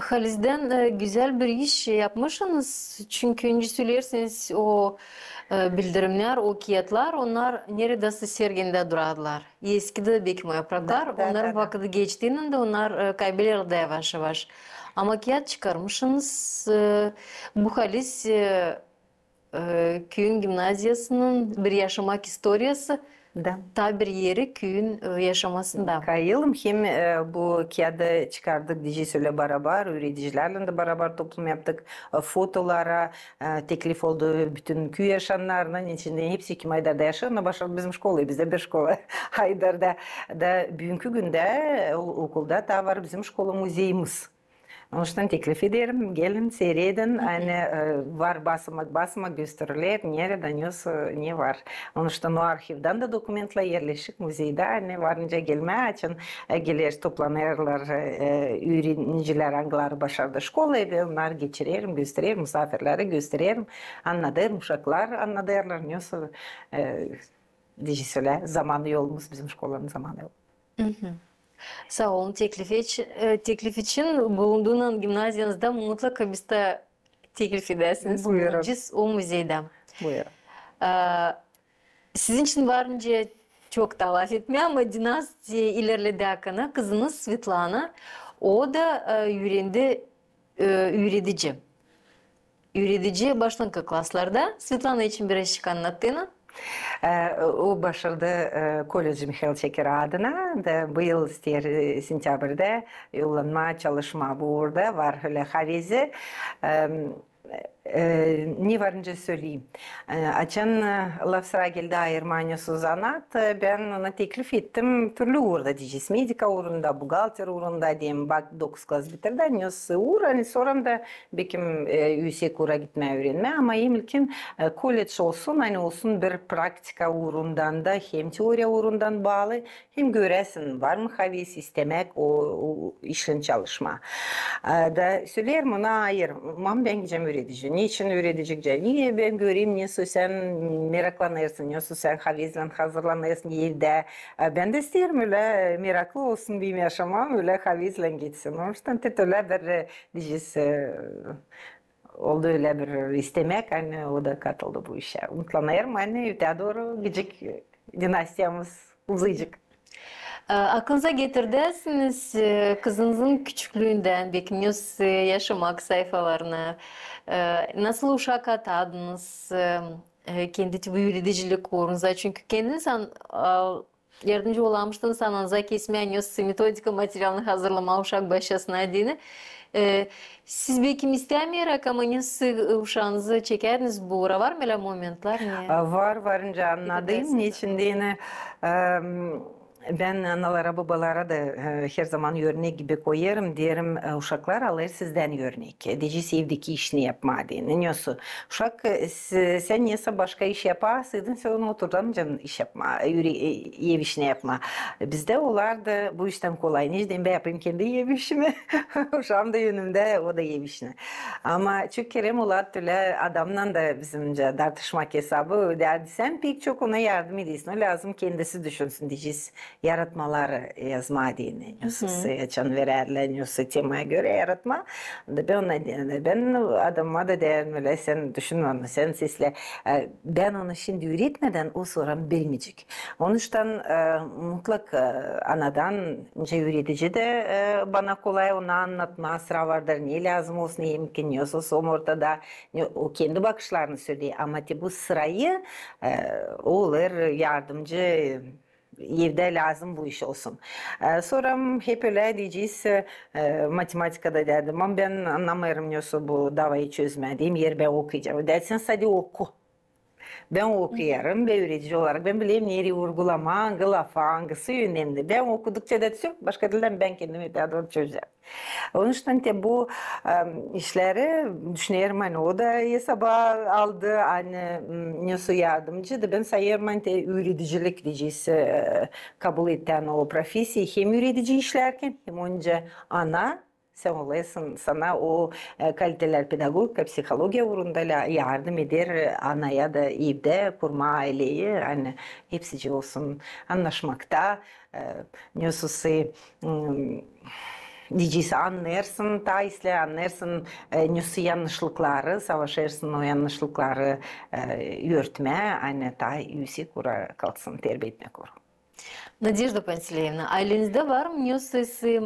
Halizdän, e, gözäl bir iş yapmışınız. Çünkü öncä söleersiniz, o, e, bildirimnär, o kiyatlar, onnar neredäsä sergindä durardılar. Eskidi, bekim, o yapraklar, da, da, onnarın da, da. Vakıdı geçtiynän dä onnar, e, kaybelerdi yavaş-yavaş. Ama kiyat çıkarmışınız, e, bu halis, e, e, küüyün gimnaziyasının bir yaşamak istoriyası, da, taa bir eri küüyün, e, yaşamasında. Kayılım hem, e, bu kiyadı çıkardık, deyecez, ölä barabar, üüredicilärlän dä barabar toplum yaptık, e, fotolara, e, teklif oldu bütün küü yaşayanlarının içindä, hepsi, kim Aydarda yaşêêr, onnar başardı bizim şkolayı, bizdä bir şkola Aydarda. Da büünkü gündä, e, o-, okulda taa var bizim şkola muzeyimiz. Onuştan teklif ederim, gelin, siiredin, ani, e, var basamak-basamak gösteriler, neredä, nesoy, ne var. Onuştan o arhivdän dä dokumentlar erleşik muzeydä, ani varınca gelmää, açan, e, geler, toplanêrlar, e, üürenicilär, angıları başardı şkolayı, bän onnarı geçirerim, göstererim, musaafirleri göstererim, annadêrım, uşaklar annadêrlar, nesoy, e, deyecez, ölä zamanı yolumuz, bizim şkolanın zamanı yolu. Saa olun teklif için, e, teklif için. Bulunduunnan gimnaziyanızda mutlaka biz dä teklif edäsiniz. Buyurun. Bulunacez o muzeydä. Buyurun. E, sizin için varınca çok taa lafetmää, ama dinast ilerledä akana kızınız Svetlana, o da, e, üürendi e, üüredici. Üüredici başlankı klaslarda. Svetlana için birazcık annadın. E, o başardı, e, koledj Mihail Çeker adına. Da bu yıl isteer, e, sentябрьdä yollanmaa, çalışmaa bu uurda. Var ölä havezi. E, E, ne var nicä söleyim. E, açan, e, laf sıra geldi ayırmaa nesoy zanaat, e, bän ona teklif ettim türlü uurda, deyecez, medika uurunda, buhalter uurunda, deyim, bak, dokuz klas bitirdi, nesoy uur, ani sora da bekim, e, üüsek uura gitmää üürenmää, ama hem ilkin, e, koledž olsun, ani olsun bir praktika uurundan da, hem teoriya uurundan baalı, hem göräsin, var mı haves, istämäk o, o işlän çalışmaa. E, da söleerim ona, ayır, mam bän gidecäm üürediciye. Neçin üürediciye gidecäm? Neçin bän görerim, nesoy sän meraklanêrsın, nesoy sän havezlän hazırlanêrsın evdä. E, bän dä isteerim ölä meraklı olsun benim yaşamam, ölä havezlän geçsin. Onuştan te ölä bir, e, deyecez, e, oldu ölä bir istämäk, ani o da katıldı bu işä. Umutlanêrım, ani ötää dooru gidecek, e, dinastiyamız uzayacek. E, aklınıza getirdäsiniz, e, kızınızın küçüklüündän, bekim, nesoy, e, yaşamak sayfalarını, e, nasıl uşak atadınız, e, e, kendi bu üüredicilik uurunuza? Çünkü kendiniz an-, a, yardımcı olamıştınız ananıza kesmää, nesoy metodika materialını hazırlamaa uşak başçasına deyni. E, siz bekim istämeeräk, ama nesoy, e, uşaanızı çekärdiniz bu uura, var mı ölä momentlär, ne? A, var, var, nicä annadêrım, neçin deyni, em, bän analara, babalara da, e, herzaman örnek gibi koyêrım, deerim, e, uşaklar alêr sizdän örnek. Deyecez, evdeki işini yapmaa deyni. Nesoy, uşak, e, s-, sän nesä başka iş yapasıydın, sän onu oturdamayacan iş yapmaa, üüre-, e, ev işini yapmaa. Bizdä olardı bu iştän kolay. Neçin deyni, bän yapayım kendi ev işimi, uşaam da önümdä, o da ev işini. Ama çok kerä olardı ölä adamnan da bizimcä dartışmak esabı. Deerdi, sän pek çok ona yardım edersin, o lääzım kendisi düşünsün, deyecez, yaratmaları yazmaa deyni. Nesoy, açan verärlär, nesoy temaya görä yaratmaa. Da bän ona deerim, bän adamıma da deerim ölä, sän düşünmä onu, sän seslä. E, bän onu şindi üüretmedän, o sora bilmeyecek. Onuştan, e, mutlak, e, anadan, nicä üüredici dä, e, bana kolay onu annatmaa, sıra vardır, ne lääzım olsun, hem ki nesoy somurtada, ne, o kendi bakışlarını söleer, ama te bu sırayı, e, o olêr yardımcı, e, evdä lääzım bu iş olsun. E, sora hep ölä deyecez, e, matematikada deerdi, mam bän annamêêrım nesoy bu davayı çözmää, deyim, eer bän okuyacam. O deer, sän sade oku. Bän okuyêrım, bän üüredici olarak, bän bilerim nereyi urgulamaa, angı lafı, angısı önemli. Bän okudukça da tüsün, başka dildän bän kendim ötää dooru çözärim. Onuştan te bu, em, işleri, düşünerim, ani o da esaba aldı, ani, m, nesoy yardımcı da, bän sayêrım, ani te üüredicilik deyecez, e, kabul etän o profesiya, hem üüredici işlärkän, hem onca ana, sän olêrsın, sana o, e, kalitelär pedagogika, psihologiya uurunda lä-, yardım eder, e, anaya da evdä kurmaa aileyi, ani hepsicii olsun annaşmakta, e, nesoy, m, deyecez, annêêrsın, taa islää annêêrsın, e, nesoy yannışlıkları, savaşêrsın o yannışlıkları, e, örtmää, ani taa üüsek uura kalksın, terbiä etmäk uura. Nadejda Panteleyevna, aylenizdä var mı nesoy, e,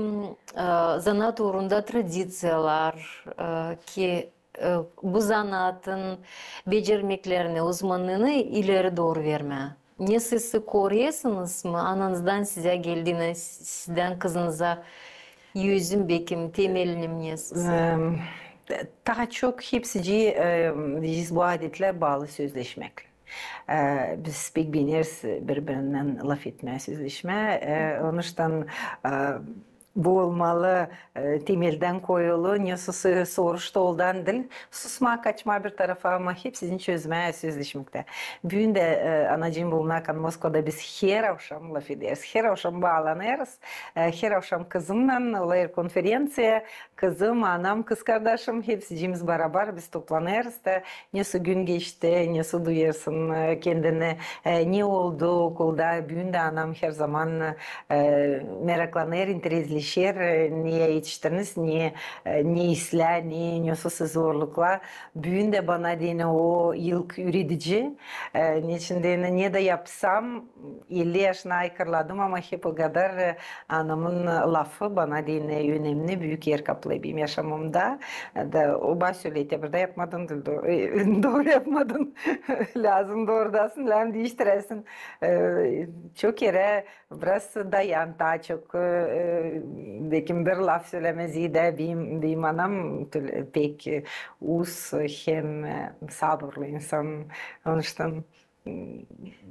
zanaat uurunda tradiţiyalar, e, ki, e, bu zanaatın becermeklerini, uzmanını ileri dooru vermää? Nesoy, koruyêrsınız mı ananızdan sizä geldiinä, sizdän kızınıza özüm bekim, temelini mi nesoy? Em, taa çok hepsicii, em, deyecez, bu adetlär baalı sözleşmäklär. E, biz pek beeneriz biri-birinnän lafetmää, sözleşmää. E, onuştan, e, bu olmalı, e, temeldän koyulu, nesoy soruşta oldan diil susmaa, kaçmaa bir tarafa, ama hepsicii çözmää sözleşmektä. Büün dä, e, anacıım bulunarkan Moskvada biz her avşam lafederiz, her avşam baalanêrız, e, her avşam kızımnan olêr konferenţiya, kızım, anam, kızkardaşım, hepsiciimiz barabar biz toplanêrız da, nesoy gün geçti, nesoy duyêrsın, e, kendini, e, ne oldu okulda. Büün dä anam herzaman, e, meraklanêr, interesleşer, e, ne etiştirdiniz, ne, e, ne islää, ne, nesoy zorluklar. Büün dä bana deyni o ilk üüredici, e, neçin deyni, ne dä yapsam, elli yaşına aykırladım, ama hep o kadar, e, anamın lafı bana deyni önemli, büük er kaplêêr benim yaşamamda. E, da o bana söleyecek, bir dä yapmadın, do-, e, dooru yapmadın. Lääzım doorudasın, lääzım diiştiräsin. E, çok kerä biraz dayan, taa çok, e, bekim bir laf sölemezi dä, benim, benim anam tül-, pek, e, uus hem, e, saburlu insan. Onuştan, m,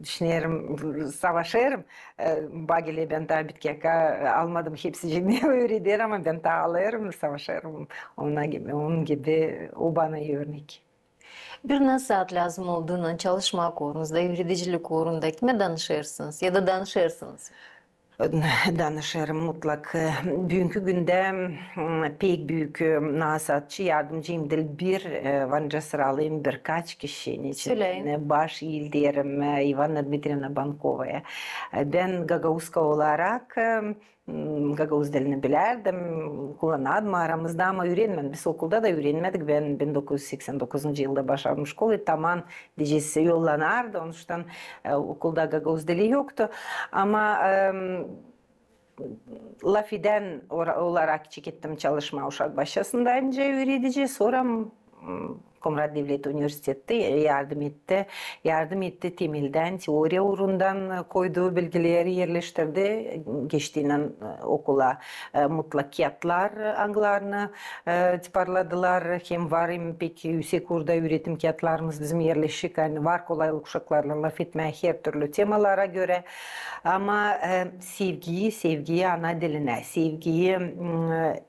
düşünerim, savaşêrım. E, bak, bän taa bitkiyaka almadım hepsicini üüredärim, ama bän taa alêrım, savaşêrım ona gibi, onun gibi, o bana örnek. Bir nesaat lääzım olduuna çalışmak uurunuzda, üüredicilik uurunda kimä danışêrsınız ya da danışêrsınız? Danışêrım mutlak. Büünkü gündä, m, pek büük, e, nasaatçı, yardımcı hem diil bir, e, var nicä sıralêêrım birkaç kişi. Söläyin. Baş ilderim, e, İvana Dmitrievna Bankovaya. E, bän gagauzka olarak, e, m, gagauz dilini bilärdim, kullanardım aramızda, ama üürenmedim. Biz okulda da üürenmedik. Bän bin dokuz üz seksän dokuzuncu yılda başardım şkolayı, taman deyecez yollanardı, onuştan, e, okulda gagauz dili yoktu. Ama, e, lafedän ora-, olarak çekettim çalışmaa uşak başçasında, nicä üüredici, sora, m, Komrat devlet universiteti yardım etti. Yardım etti temeldän, teoriya uurundan koydu bilgileri, erleştirdi. Geçtiynän, e, okula, e, mutlak kiyatlar, angılarını, e, tiparladılar. Hem var, hem pek üüsek uurda üüretim kiyatlarımız bizim erleşik. Ani var kolaylık uşaklarlan lafetmää hertürlü temalara görä. Ama, e, sevgiyi, sevgiyi ana dilinä, sevgiyi, m,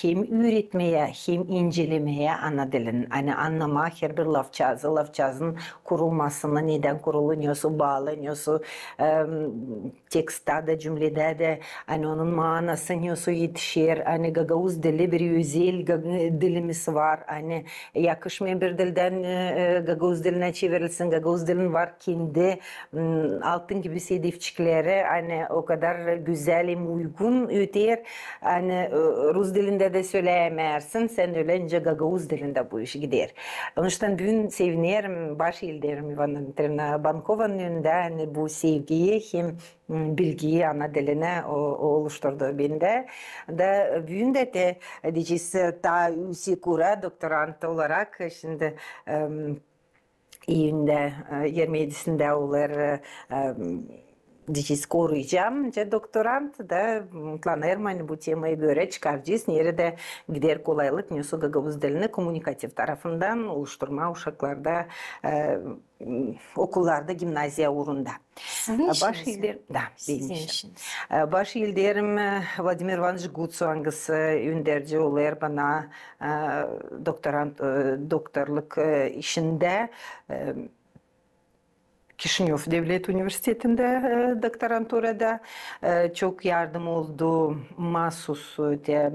hem üüretmää, hem incelemää ana dilin. Ani annamaa herbir lafçaazı, lafçaazın kurulmasını, nedän kurulu, nesoy baalı, nesoy, e, tekstta da, cümledä dä, ani onun maanası nesoy etişer, ani gagauz dili bir özel ga-, dilimiz var, ani yakışmêêr bir dildän, e, e, gagauz dilinä çevirilsin, gagauz dilin var kendi, m, altın gibi sedefçikleri, ani o kadar gözäl hem uygun öter, ani, e, rus dilindä dä söläyämäzsin, sän ölä nicä gagauz dilindä bu iş gider. Onuştan büün sevinerim, baş ilderim İvana Dmitrievna Bankovanın önündä, ani bu sevgiyi hem m, bilgiyi ana dilinä o, o oluşturdu bendä. Da büün dä te, deyecez, taa üüsek uura doktorant olarak, şindi, em, iyündä, e, irmi edisindä olêr, e, em, deyecez, koruyacam, nicä doktorant da, m, planêrım, ani bu temayı görä çıkaracez, neredä gider kolaylık, nesoy gagauz dilini kommunikativ tarafından oluşturmaa uşaklarda, e, m, okullarda, gimnaziya uurunda. Sizin işiniz mi? Baş ilderim, da, benim işim. Sizin işiniz. E, baş ilderim, e, Vladimir İvanoviç Gutsov, angısı önderci olêr bana, e, doktorant, e, doktorluk, e, işindä, e, Kişinöv devlet universitetindä, e, doktoranturada, e, çok yardım oldu masus, e, te, m,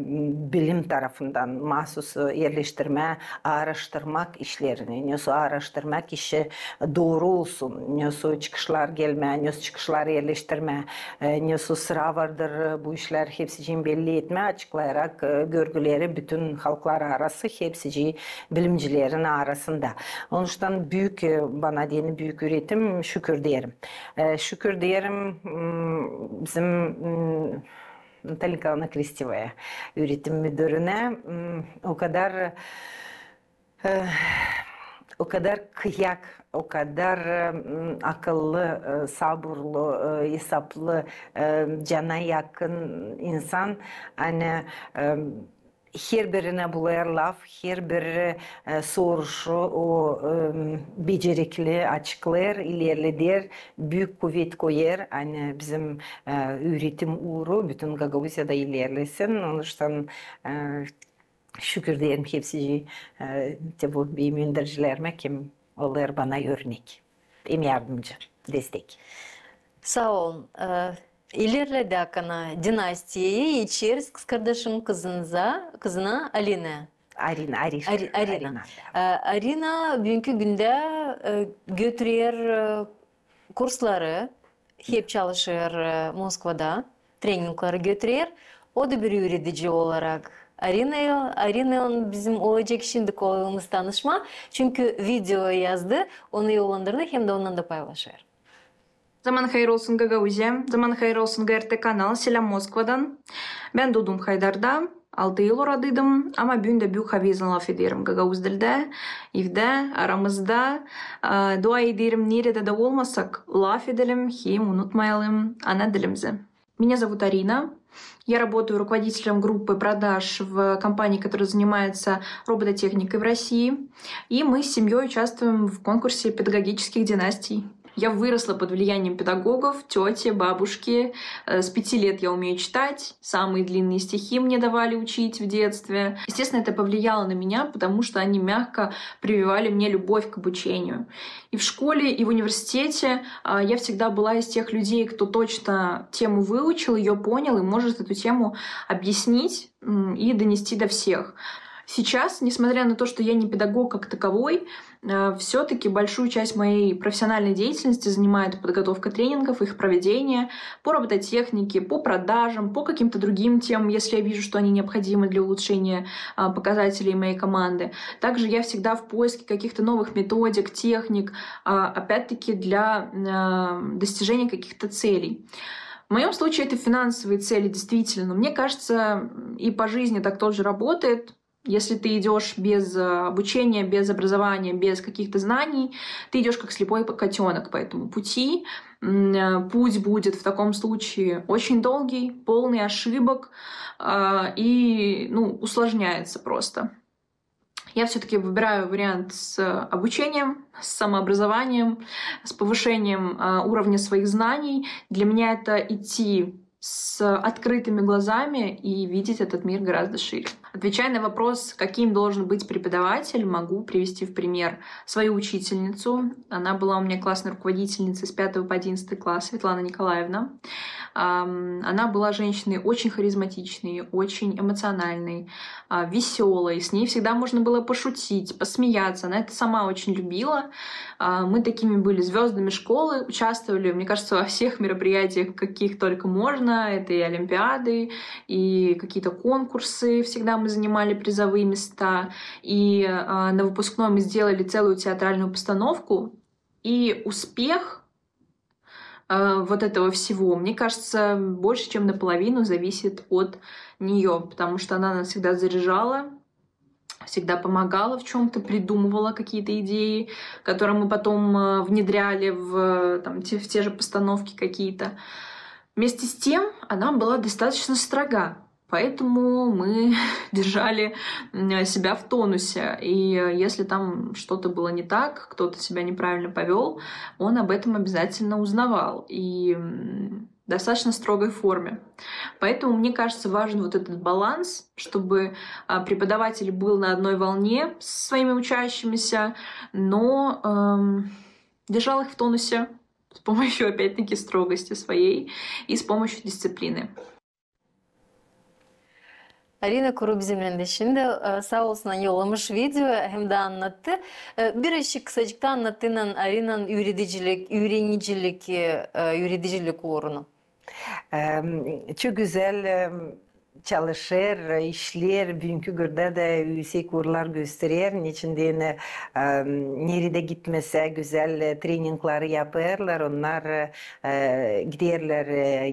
bilim tarafından masus, e, erleştirmää, aaraştırmak işlerini, nesoy aaraştırmak işi dooru olsun, nesoy çıkışlar gelmää, nesoy çıkışlar erleştirmää, e, nesoy sıra vardır, e, bu işlär hepsicii belli etmää, açıklayarak, e, görgüleri bütün halklar arası hepsicii bilimcilerin arasında. Onuştan büük, e, bana deyni büük üüretim, şükür deerim. E, şükür deerim, m, bizim, m, Natalya Nikolaevna Kristevaya, üüretim müdürünä, m, o kadar, e, o kadar kıyak, o kadar, m, akıllı, e, saburlu, e, esaplı, e, cana yakın insan, ani, e, herbirinä bulêr laf, herbir, e, soruşu o, e, becerikli açıklêêr, ilerleder, büük kuvet koyêr, ani bizim, e, üüretim uuru bütün Gagauziyada ilerlesin. Onuştan, e, şükür deerim hepsicii, e, te bu benim öndercilerimä, kim olêr bana örnek hem yardımcı, destek. Saa olun. E, ilerledäk ana dinastiyayı içeriz kızkardaşın kızınıza, kızına Alina. Arina, Ari-, Arina. Arina. E, Arina büünkü gündä, e, götürer, e, kursları, hep çalışêr, e, Moskvada, treningleri götürer. O da bir üüredici olarak. Arina, Arina bizim olacek şindi kolaylığımız tanışma. Çünkü video yazdı, onu yollandırdı hem dä ondan da paylaşêr. Zaman hayır olsun, Gagauziya. Zaman hayır olsun, G R T kanal. Seläm Moskvadan. Bän duudum Haydarda. Altı yıl oradaydım, ama büün dä büük havezin lafederim gagauz dildä, evdä, aramızda. A, dua ederim, neredä dä olmasak, lafedelim hem unutmayalım ana dilimizi. Меня зовут Арина. Я работаю руководителем группы продаж в компании, которая занимается робототехникой в России. И мы с семьей участвуем в конкурсе педагогических династий. Я выросла под влиянием педагогов, тети, бабушки. Э, с пяти лет я умею читать, самые длинные стихи мне давали учить в детстве. Естественно, это повлияло на меня, потому что они мягко прививали мне любовь к обучению. И в школе, и в университете а, я всегда была из тех людей, кто точно тему выучил, ее понял и может эту тему объяснить и донести до всех. Сейчас, несмотря на то, что я не педагог как таковой, все-таки большую часть моей профессиональной деятельности занимает подготовка тренингов, их проведение по робототехнике, по продажам, по каким-то другим темам, если я вижу, что они необходимы для улучшения а, показателей моей команды. Также я всегда в поиске каких-то новых методик, техник, а, опять-таки для а, достижения каких-то целей. В моем случае это финансовые цели, действительно. Но мне кажется, и по жизни так тоже работает. Если ты идешь без э, обучения, без образования, без каких-то знаний, ты идешь как слепой котенок по этому пути. Э, путь будет в таком случае очень долгий, полный ошибок э, и ну, усложняется просто. Я все-таки выбираю вариант с обучением, с самообразованием, с повышением э, уровня своих знаний. Для меня это идти с открытыми глазами и видеть этот мир гораздо шире. Отвечая на вопрос, каким должен быть преподаватель, могу привести в пример свою учительницу. Она была у меня классной руководительницей с пятого по одиннадцатый класс, Светлана Николаевна. Она была женщиной очень харизматичной, очень эмоциональной, а, веселой. С ней всегда можно было пошутить, посмеяться. Она это сама очень любила. А, мы такими были звездами школы, участвовали, мне кажется, во всех мероприятиях, каких только можно. Это и олимпиады, и какие-то конкурсы. Всегда мы занимали призовые места. И а, на выпускной мы сделали целую театральную постановку. И успех а, вот этого всего, мне кажется, больше чем наполовину зависит от нее, потому что она нас всегда заряжала, всегда помогала в чем-то, придумывала какие-то идеи, которые мы потом а, внедряли в, там, те, в те же постановки какие-то. Вместе с тем, она была достаточно строга. Поэтому мы держали себя в тонусе. И если там что-то было не так, кто-то себя неправильно повел, он об этом обязательно узнавал. И в достаточно строгой форме. Поэтому, мне кажется, важен вот этот баланс, чтобы а, преподаватель был на одной волне со своими учащимися, но эм, держал их в тонусе с помощью, опять-таки, строгости своей и с помощью дисциплины. Arina Kuru bizimnän dä şindi. E, saa olsun, yollamış video hem dä annattı. E, bir işi kısacıkta annattı Arinanın üüredicilik, üürenicilik, e, üüredicilik uurunu. Çok gözäl çalışêr, işleer, büünkü gündä dä üüsek uurlar gösterer. Neçin deyni, neredä gitmesä, gözäl treningleri yapêrlar. Onnar giderlär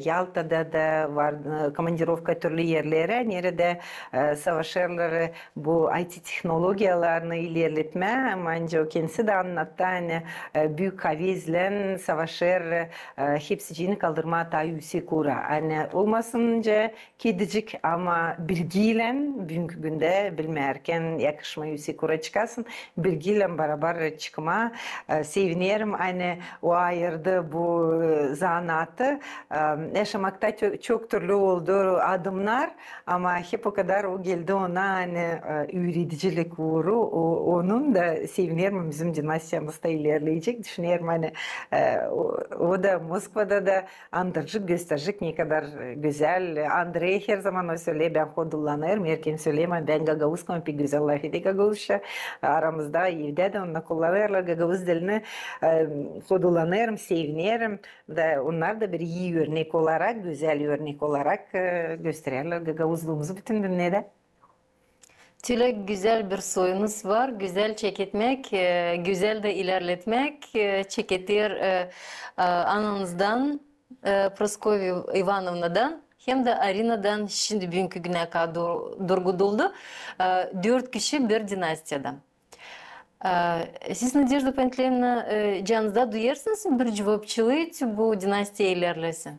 Yaltada da, var komandirovka türlü erlerä, neredä savaşêrlar bu IT tehnologiyalarını ilerletmää. Ancak o kendisi dä annattı, ani büük havezlän savaşêr hepsicini kaldırmaa taa üüsek uura. Ani olmasın nicä kedicik, ama bilgiylän büünkü gündä bilmärkän yakışmêêr üüsek uura çıkasın, bilgiylän barabar çıkmaa. Sevinerim, ani o ayırdı bu zanaatı. Yaşamakta çok türlü oldu adımnar, ama hep o kadar o geldi ona, ani üüredicilik uuru, onun da sevinerim, bizim dinastiyamız da ilerleyecek. Düşünerim, ani o da Moskvada da andıracek, gösterecek, ne kadar gözäl. Andrey her zaman o söley, bän hodullanêrım, erkän söleyim, ani bän gagauzka, pek gözäl lafeder gagauzça. Aramızda, evdä dä onnar kullanêrlar gagauz dilini. Hodullanêrım, sevinerim. Da onnar da bir ii örnek olarak, gözäl örnek olarak göstererlär gagauzluumuzı bütün dünnedä. Tölä gözäl bir soyunuz var, gözäl çeketmäk, gözäl dä ilerletmäk çeketer ananızdan, Proskovya İvanovnadan hem dä Arinadan. Şindi büünkü günä kadar durguduldu. Dört kişi bir dinastiyadan. Siz, Nadejda Pantleyevna, canınızda duyêrsınız bir cuvapçılıı, bu dinastiya ilerlesin?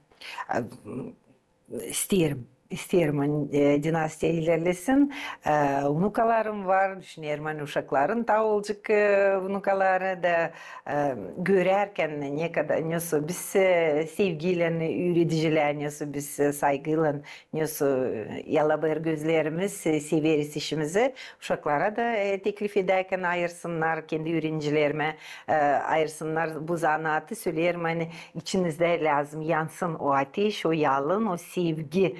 İsteerim. isteerim, ani, e, dinastiya ilerlesin. E, unukalarım var, düşünerim, ani uşakların taa olacek, e, unukaları da, e, görärkän ne kadar, nesoy biz, e, sevgiylän üüredicilär, nesoy biz, e, saygıylan, nesoy, e, yalabêr gözlerimiz, e, severiz işimizi. Uşaklara da, e, teklif edärkän ayırsınnar, kendi üürenicilerimä, e, ayırsınnar bu zanaatı, söleerim, ani içinizdä lääzım yansın o ateş, o yalın, o sevgi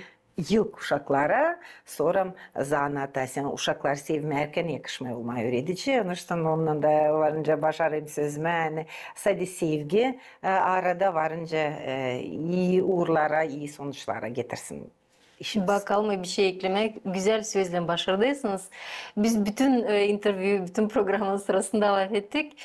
yıl uşaklara, sora zanaata. Sän uşakları sevmärkän yakışmêêr olmaa üüredici. Onuştan ondan da varınca başarayım sözümä, ani sade sevgi, e, arada varınca, e, ii uurlara, ii sonuçlara getirsin işimiz. Bakalım, bişey eklemäk, gözäl sözlän başardıysınız. Biz bütün, e, intervyu, bütün programanın sırasında lafettik.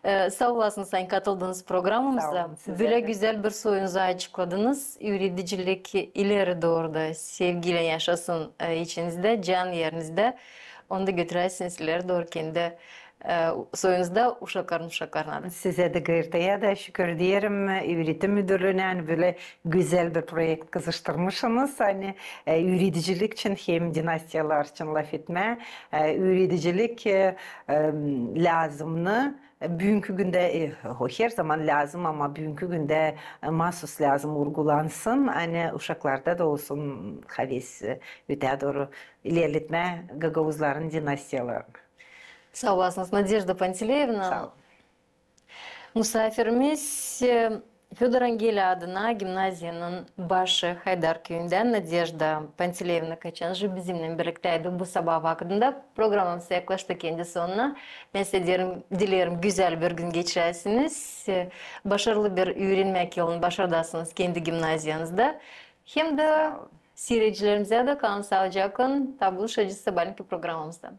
E, saa olasınız, ani katıldınız programamıza. Saa olun, sizä dä. Bölä gözäl bir soyunuzu açıkladınız. Üüredicilik ileri dooru da sevgiylän yaşasın, e, içinizdä, can erinizdä. Onu da götüräsiniz ileri dooru kendi, e, soyunuzda, uşakların uşaklarına da. Sizä dä, GRT-ya da şükür deerim, üüretim müdürlüünä, ani bölä gözäl bir proekt kızıştırmışınız, ani, e, üüredicilik için hem dinastiyalar için lafetmää, e, üüredicilik, e, e, lääzımnı, e, büünkü gündä, e, o herzaman lääzım, ama büünkü gündä, e, maasuz lääzım urgulansın, ani uşaklarda da olsun haves, e, ötää dooru ilerletmää gagauzların dinastiyalarını. Saa olasınız, Nadejda Pantileyevna. Saa olun. Musaafirimiz, e, Födor Angeli adına gimnaziyanın başı Haydar küüyündän Nadejda Pantileyevna Kaçanji bizimnän birliktäydi bu sabaa vakıdında. Programamız yaklaştı kendi sonuna. Bän sizä deerim, dileerim, gözäl bir gün geçiräsiniz. E, başarılı bir üürenmäk yılını başardasınız kendi gimnaziyanızda. Hem dä siiredicilerimizä dä kalın saalıcaklan. Taa buluşacez sabaalenki programamızda.